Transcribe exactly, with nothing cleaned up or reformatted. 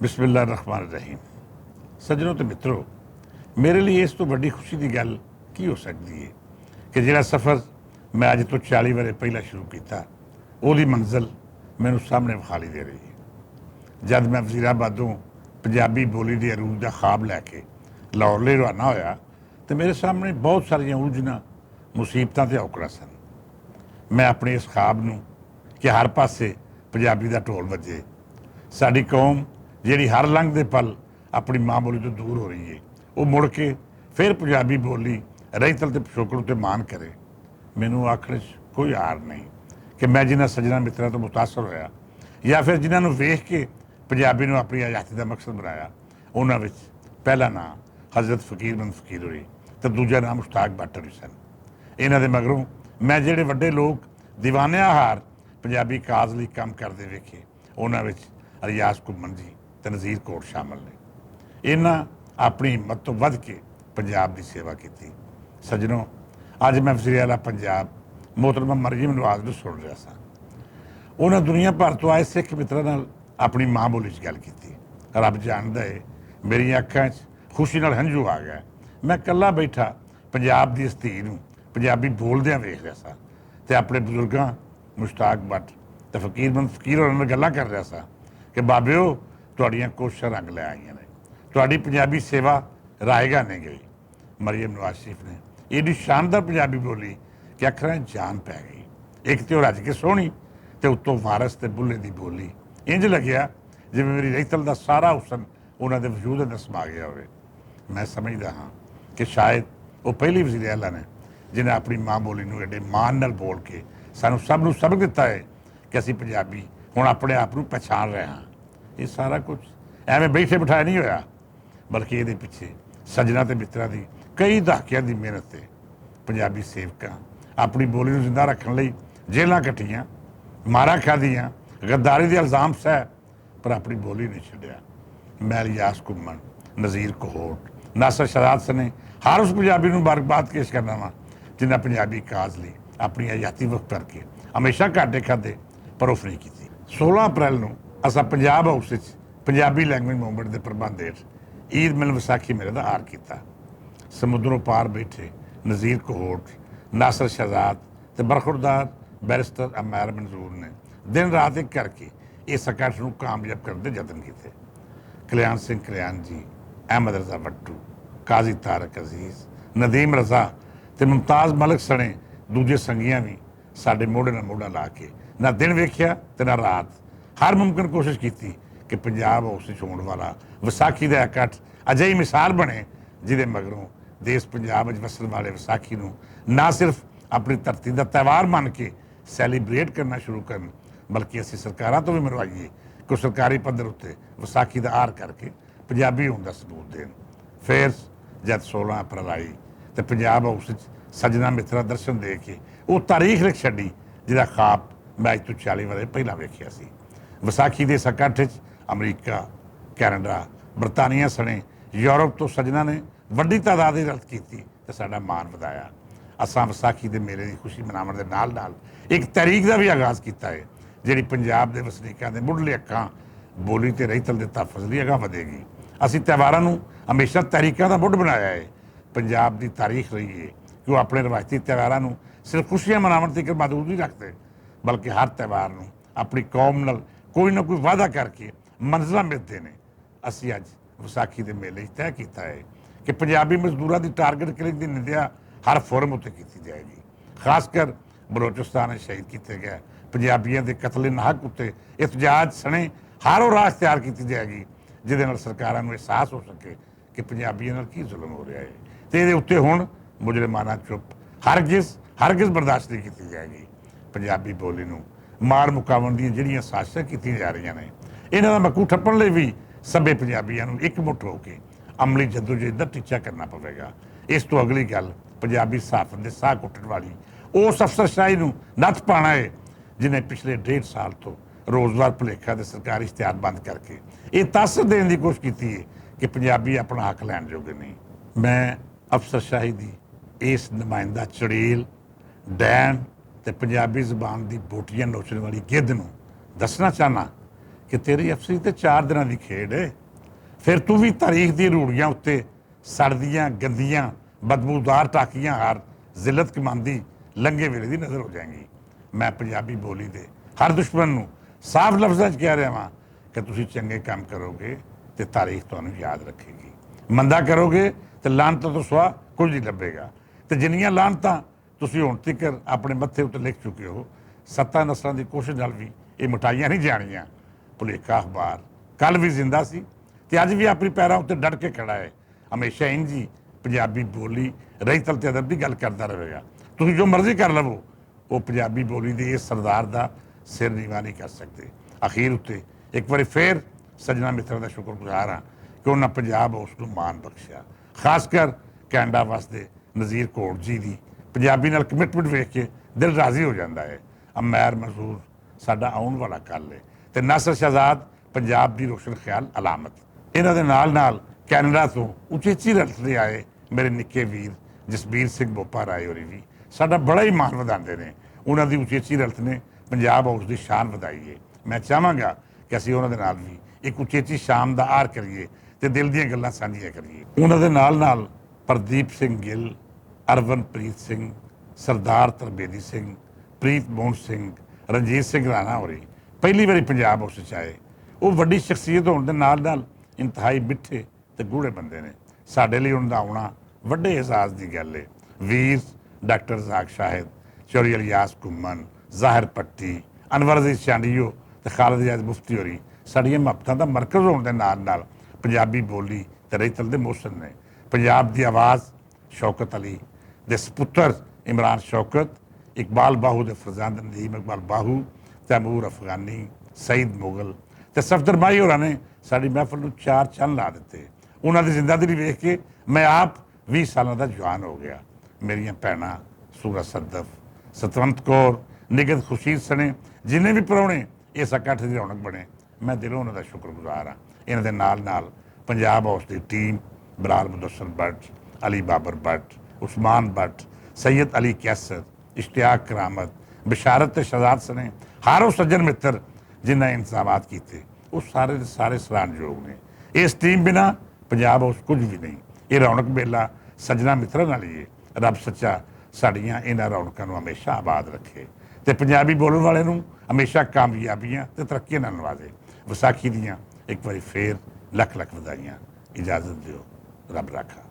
بسم اللہ الرحمن الرحیم۔ سجنوں تے متروں، میرے لئی اس توں وڈی خوشی دی گل کی ہو سکدی ہے کہ جیہڑا سفر میں اج توں چالی ورے پہلا شروع کیتا، اوہدی منزل مینوں سامنے وکھالی دے رہی ہے۔ جد میں وزیرآبادوں پنجابی بولی دے عروج دا خواب لے کے لاہور لئی روانہ ہویا، تے میرے سامنے بہت ساریاں الجھناں، مصیبتاں تے اوکڑاں سن۔ میں اپنے اس خواب نوں کہ ہر پاسے پنجابی دا ٹول وجے، ساڈی قوم جیہڑی ہر لنگ دے پل اپنی ماں بولی توں دور ہو رہی ہے، او مڑ کے فیر پنجابی بولی رہی تل تے پچھوکڑ اتے مان کرے، مینوں آکھنے چ کوئی آر نہیں کہ میں جنہاں سجنا متراں توں متاثر ہویا یا فیر جنہاں نوں ویکھ کے پنجابی نوں اپنی آزادی دا مقصد بنایا، انہاں وچ پہلا ناں حضرت فقیر بن فقیر ہوئی، تے دوجا ناں مشتاق بٹ ہوئی سن۔ انہاں دے مگروں میں جہڑے وڈے لوگ دیوانیاں ہار پنجابی کاز لئی کم کردے ویکھے، انہاں وچ ریاض گھمن جی تے نذیر کوٹ شامل نے۔ انہاں اپنی ہمت توں ودھ کے پنجاب دی سیوا کیتی۔ سجنوں، اج میں وزیر اعلیٰ پنجاب محترمہ مریم نواز نوں سن رہیا ساں۔ انہاں دنیا بھر توں آئے سکھ متراں نال اپنی ماں بولی چ گل کیتی۔ رب جاندا ہے، میریاں اکھاں چ خوشی نال ہنجو آ گیا۔ میں کلا بیٹھا پنجاب دی اس دھی نوں پنجابی بولدیاں ویکھ رہیا سا تے اپنے بزرگاں مشتاق بٹ تے فقیر بن فقیر ہوراں نال گلاں کر رہیا سا کہ بابیو، تہاڈیاں کوششاں رنگ لے آئیاں نے، تہاڈی پنجابی سیوا رائے گا نہیں گئی۔ مریم نواز شریف نے ایڈی شاندار پنجابی بولی کہ اکھراں جان پے گئی۔ ایک تے او رج کے سوہنی تے اتوں وارث تے بلے دی بولی، انج لگیا جویں میری رہتل دا سارا حسن انہاں دے وجود اندر سما گیا ہوئے۔ میں سمجھدا ہاں کہ شاید وہ پہلی وزیر اعلیٰ نے جنہیں اپنی ماں بولی نوں ایڈے مان نال بول کے سانوں سب نوں سبق دتا ہے کہ اسی پنجابی ہن اپنے آپ نوں پہچان رہے ہاں۔ یہ سارا کچھ ایویں بیٹھے بٹھائے نہیں ہویا، بلکہ یہ پچھے سجنا تے مترا دی کئی دہکیاں دی محنت ہے۔ پنجابی سیوکاں اپنی بولی نوں زندہ رکھن لئی جیلاں کٹیاں، مارا کھادیاں، غداری دے الزام سہ، پر اپنی بولی نہیں چھڈیا۔ میں الیاس گھمن، نذیر کوہوٹ، ناصر شہزاد سنے ہر اس پنجابی نوں مبارکباد پیش کرنا وا جنہاں پنجابی کاز لئی اپنی حیاتی وقت کر کے ہمیشہ گھاٹے کھادے، پر اف نہیں کیتی۔ سولہ اپریل نوں اساں پنجاب ہاؤس وچ پنجابی لینگویج موومنٹ دے پربند ہیٹھ عید ملن وساکھی میلے دا آر کیتا۔ سمندروں پار بیٹھے نذیر کوہوٹ، ناصر شہزاد تے برخوردار بیرسٹر عمار منظور نے دن رات ایک کر کے اس اکٹھ نوں کامیاب کرن دے یتن کیتے۔ کلیان سنگھ کلیان جی، احمد رضا وٹو، قاضی طارق عزیز، ندیم رضا تے ممتاز ملک سنے دوجے سنگیاں وی ساڈے موڈے نال موڈا لا کے نہ دن ویکھیا تے نہ رات ہر ممکن کوشش کیتی کہ پنجاب ہاؤس وچ ہون والا وساکھی دا اکٹھ اجہی مثال بنے، جدے مگروں دیس پنجاب وچ وسن والے وساکھی نوں نہ صرف اپنی دھرتی دا تہوار من کے سیلیبریٹ کرنا شروع کرن، بلکہ اسی سرکاراں توں وی مروائیے کہ او سرکاری پدر اتے وساکھی دا آر کر کے پنجابی ہون دا ثبوت دین۔ فیر جد سولہ اپریل آئی تے پنجاب ہاؤس وچ سجنا مترا درشن دے کے او تاریخ لکھ چھڈی، جدا خواب میں اج توں چالی ورے پہلا ویکھیا سی۔ وساکھی دے سکٹھ وچ امریکہ، کینیڈا، برطانیہ سنے یورپ توں سجنا نے وڈی تعداد دی رلت کیتی تے ساڈا مان ودایا۔ اساں وساکھی دے میلے دی خوشی مناون دے نال نال اک تحریک دا وی آغاز کیتا ہے، جیہڑی پنجاب دے وسنیکاں دے مڈلے اکھاں، بولی تے رہی تل دے تحفظ لئی اگاں ودے گی۔ اسی تہواراں نوں ہمیشہ تحریکاں دا مڈ بنایا ہے۔ پنجاب دی تاریخ رہی ہے کہ او اپنے روایتی تہواراں نوں صرف خوشیاں مناون تک محدود نہیں رکھدے، بلکہ ہر تہوار نوں اپنی قوم نال کوئی نہ کوئی وعدہ کر کے منزلاں ملدے نے۔ اسی اج وساکھی دے میلے وچ طے کیتا ہے کہ پنجابی مزدوراں دی ٹارگٹ کلنگ دی نندیا ہر فورم اتے کیتی جائے گی۔ خاص کر بلوچستان وچ شہید کیتے گئے پنجابیاں دے قتل ناحق اتے احتجاج سنے ہر او راہ اختیار کیتی جائے گی، جدے نال سرکاراں نوں احساس ہو سکے کہ پنجابیاں نال کی ظلم ہو رہیا ہے، تے ایہدے اتے ہن مجرمانہ چپ ہرگز ہرگز برداشت نہیں کیتی جائے گی۔ پنجابی بولی نوں مار مکاون دیاں جیہڑیاں سازشاں کیتیاں جا رہیاں نیں، انہاں دا مکو ٹھپن لئی وی سبھے پنجابیاں نوں اک مٹھ ہو کے عملی جدوجہد دا ٹیچہ کرنا پوے گا۔ اس توں اگلی گل پنجابی صحافت دے ساہ کٹن والی اس افسر شاہی نوں نتھ پانا ہے، جنہیں پچھلے ڈیڑھ سال توں روزگار پلیکھا دے سرکاری اشتہار بند کر کے ایہہ تاثر دین دی کوشش کیتی ہے کہ پنجابی اپنا حق لین جوگے نہیں۔ میں افسر شاہی دی اس نمائندہ چڑیل ڈین تے پنجابی زبان دی بوٹیاں نوچن والی گدھ نوں دسنا چاہنا کہ تیری افسری تے چار دناں دی کھیڈ ہے۔ فیر توں وی تاریخ دی روڑیاں اتے سڑدیاں گندیاں بدبودار ٹاکیاں ہار ذلت کماندی لنگے ویلے دی نظر ہو جائیں گی۔ میں پنجابی بولی دے ہر دشمن نوں صاف لفظاں چ کہہ رہا ہاں کہ تسی چنگے کم کرو گے تے تاریخ تہانوں یاد رکھے گی۔ مندا کرو گے تے لعنتاں توں سوا کچھ نہیں لبھے گا۔ تے جنیاں لعنتاں تسی ہن تکر اپنے متھے اتے لکھ چکے ہو، ستاں نسلاں دی کوشش نال وی ایہہ مٹائیاں نہیں جانیاں۔ پلیکا اخبار کل وی زندہ سی تے اج وی اپنی پیراں اتے ڈٹ کے کھڑا ہے۔ ہمیشہ انجی پنجابی بولی رہی تل تے ادب دی گل کردا رہے گا۔ تسی جو مرضی کر لو، وہ پنجابی بولی دے اس سردار دا سر نیوا نہیں کر سکتے۔ اخیر اتے ایک واری فیر سجنا متر دا شکر گزار ہاں کہ انہاں پنجاب اس نوں مان بخشیا۔ خاص کر کینیڈا وسدے نذیر کوٹ جی دی پنجابی نال کمٹمنٹ ویکھ کے دل راضی ہو جاندا ہے۔ امیر منظور ساڈا آؤن والا کل ہے تے ناصر شہزاد پنجاب دی روشن خیال علامت۔ انہاں دے نال نال کینیڈا توں اچیچی رلت دے آئے میرے نکے ویر جسبیر سنگھ بوپا رائے ہوری وی ساڈا بڑا ہی مان ودھاندے نے۔ انہاں دی اچیچی رلت نے پنجاب ہاؤس دی شان ودھائی ہے۔ میں چاہواں گا کہ اسی انہاں دے نال وی ایک اچیچی شام دا آر کریے تے دل دیاں گلاں سانجھیاں کریے۔ انہاں دے نال نال پردیپ سنگھ گل، ارون پریت سنگھ، سردار تربیدی سنگھ، پریت موہن سنگھ، رنجیت سنگھ رانا ہوری پہلی واری پنجاب ہاؤس وچ آئے۔ وہ وڈی شخصیت ہون دے نال نال انتہائی مٹھے تے گوڑے بندے نے۔ ساڈے لئی انہاں دا آنا وڈے اعزاز دی گل ہے۔ ویر ڈاکٹر رزاق شاہد، چوری الیاس گھمن، ظاہر پٹی، انور عزیز چانڈیو تے خالد اعجاز مفتی ہوری ساڈیاں محبتاں دا مرکز ہون دے نال نال پنجابی بولی تے رہی تل دے موسم نے۔ پنجاب دی آواز شوکت علی دے سپتر عمران شوکت، اقبال باہو دے فرزند ندیم اقبال باہو، تیمور افغانی، سعید مغل تے صفدر ماہی ہوراں نے ساڈی محفل نوں چار چن لا دتے۔ انہاں دی زندہ دلی ویکھ کے میں آپ ویہہ سالاں دا جوان ہو گیا۔ میریاں بھیناں سورا صدف، ستونت کور، نگت خورشید سنے جنہیں بھی پرونے اس اکٹھ دی رونق بنے، میں دلوں انہاں دا شکر گزار ہاں۔ انہاں دے نال نال پنجاب ہاؤس دی ٹیم، بلال مدثر بٹ، علی بابر بٹ، عثمان بٹ، سید علی کیسر، اشتیاق کرامت، بشارت تے شہزاد سنے ہر وہ سجن متر جنہاں انتظامات کیتے، وہ سارے دے سارے سران جوگ نے۔ اس ٹیم بنا پنجاب ہاؤس کچھ بھی نہیں۔ یہ رونق میلہ سجنا مترا نال ہی ہے۔ رب سچا ساڈیاں انہاں رونقاں نوں ہمیشہ آباد رکھے تے پنجابی بولن والے نوں ہمیشہ کامیابیاں تے ترقیاں نال نوازے۔ وساکھی دیاں ایک واری فیر لکھ لکھ ودائیاں۔ اجازت دیو، رب راکھا۔